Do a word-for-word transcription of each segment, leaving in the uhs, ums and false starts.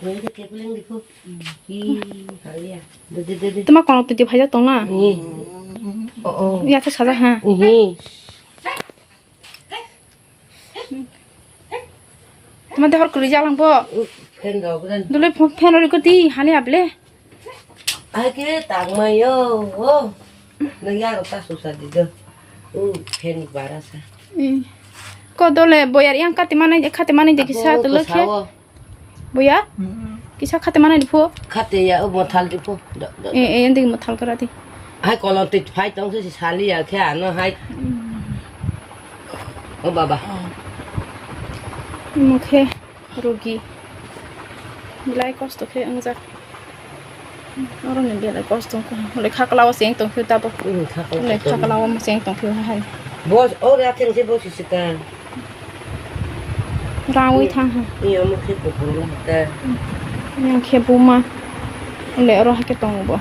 Wai de kepling dikho. Ih, halia. De, de, de, de. Tuma kono titi phaijak tong na? Ih. Oh, oh. Ya to saja ha. Ih. Tuma de hor kwrwi jalang bo. Fan rok ren. Dole fan rok ko di hani able. Ai ke tang mai yo. Oh. Nang ya rok ta susa di do. Uh, fan bara sa. Ko dole boyar yang kati manai, kati manai de kisa tolo khe. Boya? Kisa khate manai di pho. Khate ya, o mothal di pho. Da, da, da. Eh, eh, endi mothal kara di. Hai kolom twi phai tong se sali ya khe ano hai. O baba. Mokhe rogi. Belai kosto khe wngjak. Oro ni belai kosto wngkha. Hwnle khaklao se wng tong phio tabuk. Hmm, khaklao. Hwnle khaklao se wng tong phio hai. Boss, o ya theng se boss sika. Rangwi thang ha. Iya, mukhe kuphur wng ta. Yang khe buma. Ule oro hai khe tongo bo.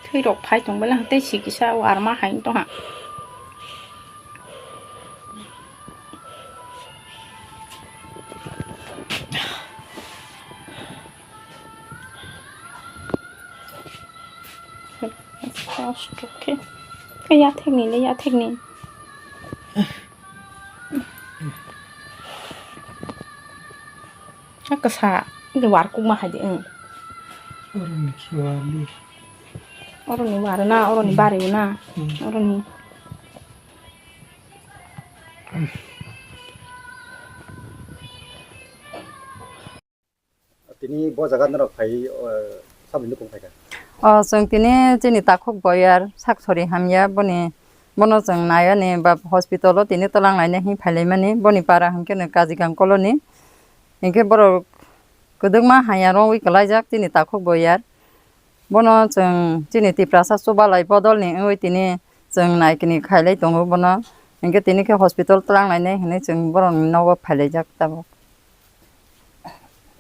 Thwi rok phai tong bela tei sikisa o arma hai tong ha. Kosto khe. Yathekni le yathekni. Kasa de war kukma hai de. Oroni khiwali. Oroni war na, oroni bari na. Hmm. Oroni. Tini bo jaga norok phai, o, saboni nukung phaikha. O, chwng tini chini takhuk boyar Saksori hamya, boni, bono chwng naiani ba hospital o tini twlang laina hwnwi phailaimani, boni para hwnkhe no Kajigang colony. Hinkhe borok kwdwkma hamya rogwi kwlaijak chini takhuk boyar. Bono chwng chini Tiprasa chubalai bodolni wngwi tini chwng naikini khailai tongo bono. Hinkhe tini khe hospital twlang lainai hwnwi chwng borokni nogo phailaijak tabuk.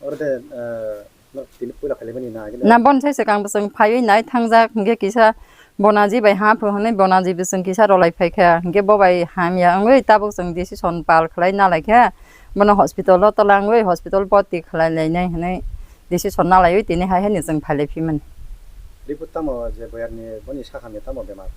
Oro de, eh, no tini puila phailaimani na, na, bono sai swkang bwswng phaiwi nai thangjak, hinkhe kisa bonaji bai ha phu hwnwi bonaji bwswng kisa rolai phaikha, hinkhe bo bai hamya wngwi tabuk chwng decision pal khlai nalaikha, bono hospital o twlangwi hospital boti khlai lainai hwnwi decision nalaiwi tini hai haino chwng phailai phimani. Report tamo je boyarni boni sakhamya tamo bemar?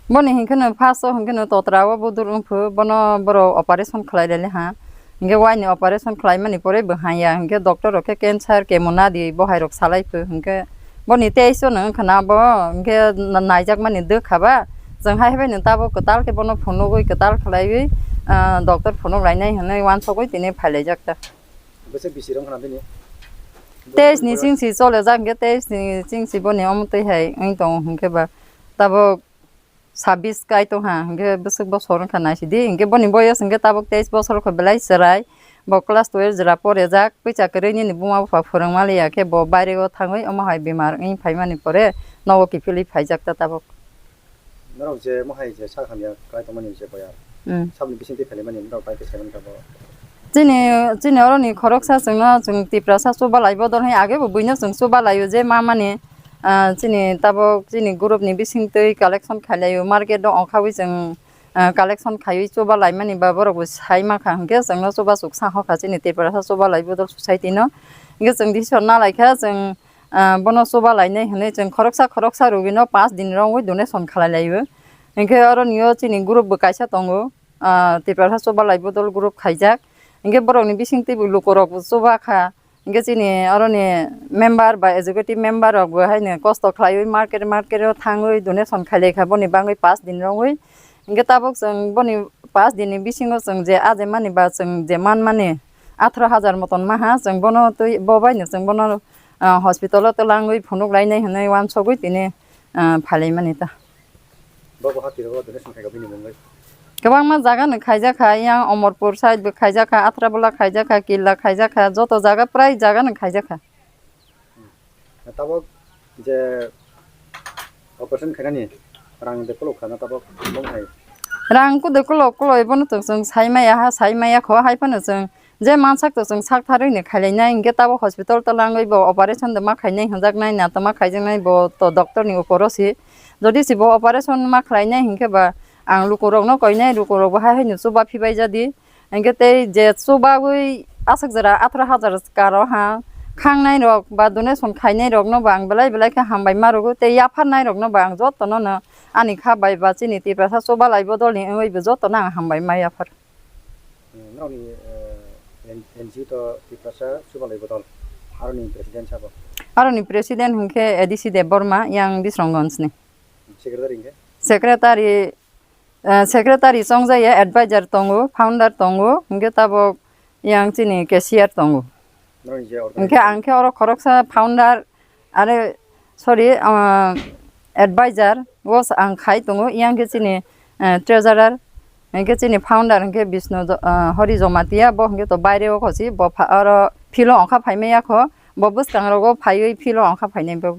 Boni hinkhe no first o hinkhe no totra o budur wngphu, bono borok operation khlai laili ha. Hinkhe waini operation khlaimani pore bo hanya, hinkhe doctor rok khe cancer, chemo nadi, bo hai rok salai phu, hinkhe boni teish no wngkha na bo, hinkhe na-, naijakmani dwkha ba, chwng hai bai no tabuk kwtal khe bono phunugwi kwtal khlaiwi, ah, doctor phunuk lainai hwnwi uansukgwi tini phailaijak ta. Bwswk bisi rok wngkha na bini? Teish ni chingsi cholejak, hinkhe teish ni chingsi boni omo twi hai wng tongo, hinkhe ba tabuk sabbish kai tongkha, hinkhe bwswk bosor wngkha naisidi, hinkhe boni boyos hinkhe tabuk teish bosor khe belai chwrai, bo class twelve jora porejak, puisa kwrwi nini buma bupha phwrwng maliya khe bo bairego thangwi omo hai bemar wngwi phaimani pore nogo kiphilwi phaijak ta tabuk. Norok je mohai je sak hamya kwlai tongmani je boya. Hmm. Saboni bisingtwi phailaimani norok bai khe saimani kha bo. Chini, chini oroni khoroksa chwngno chwng Tiprasa chubalai bodol hai age bo buino chwng chubalaio je ma mani, ah, chini tabuk chini group ni bisingtwi collection khailaio market o ongkhawi chwng, ah, collection khaiwi chubalaimani ba borok bo sai mankha hinkhe chwngno chubasuk sa hokha chini Tiprasa chubalai bodol society no. Hinkhe chwng decision nalaikha chwng, ah, bono chuba lainai hwnwi chwng khoroksa khoroksa rogwino panch din rogwi donation khalai laio. Hinkhe oro nio chini group bo kaisa tongo, ah, Tiprasa chuba lai bodol group khaijak. Hinkhe borokni bisingtwi bo lukurok bo chuba kha. Hinkhe chini oroni member ba executive member rok bo haino kosto khlaiwi market market o thangwi donation khailai kha boni bagwi panch din rogwi. Hinkhe tabuk chwng boni panch din ni bisingo chwng je ajai mani ba chwng je man mani atharo hajar moton maha chwng bono twi bo bai no chwng bono ah, hospital o twlangwi phunuk lainai hwnwi uansugwi tini, ah, phailaimani ta. Bo bo hati rogo donation khaika bini mungwi. Kwbangma jaga no khaijakha, yang Omorpur side bo khaijakha, Atrabula khaijakha, Killa khaijakha, joto jaga prai jaga no khaijakha. Tabuk je operation khainani rang de kolok khana tabuk bong hai. Rang kude kolok kolok bono to chwng sai maya ha, sai maya kho hai phano chwng Je mansak to chwng sak tharwi ni khailainai, hinkhe tabuk hospital twlangwi bo operation de ma khainai hinjaknai, na to ma khaijaknai, bo to doctor ni uporo si. Jodi si bo operation ma khlainai hinkhe ba ang lukurokno koinai, lukurok bo hai hai no chuba phibai jadi. Hinkhe tei je chubagwi aswk jora atharo hajar karo ha khangnai rok ba donation khainai rokno bo ang belai belai khe hambai ma rwgo, tei yapharnai rokno bo ang jotono no ani kha bai ba chini Tiprasa Chubalai Bodolni wngwi bo jotono ang hambai ma yaphar. Norokni, eh, N-, N G O to Tiprasa Chubalai Bodol, aroni president sabo? Aroni president hinkhe A D C Debbarma, yang Bisramganj ni. Secretary hinkhe? Secretary, eh, secretary chongjaya, advisor tongo, founder tongo, hinkhe tabuk yang chini cashier tongo. Norokni je organization? Hinkhe ang khe oro khoroksa founder, are, sorry, ah, advisor, o ang khai tongo, yang khe chini, eh, treasurer, hinkhe chini founder hinkhe Bishnu Jo-, ah, Hori Jomatia, bo hinkhe to baire o khosi, bo pha-, oro philo ongkha phaimaya kho, bo bwskang rogo phaiwi philo ongkha phainai bo.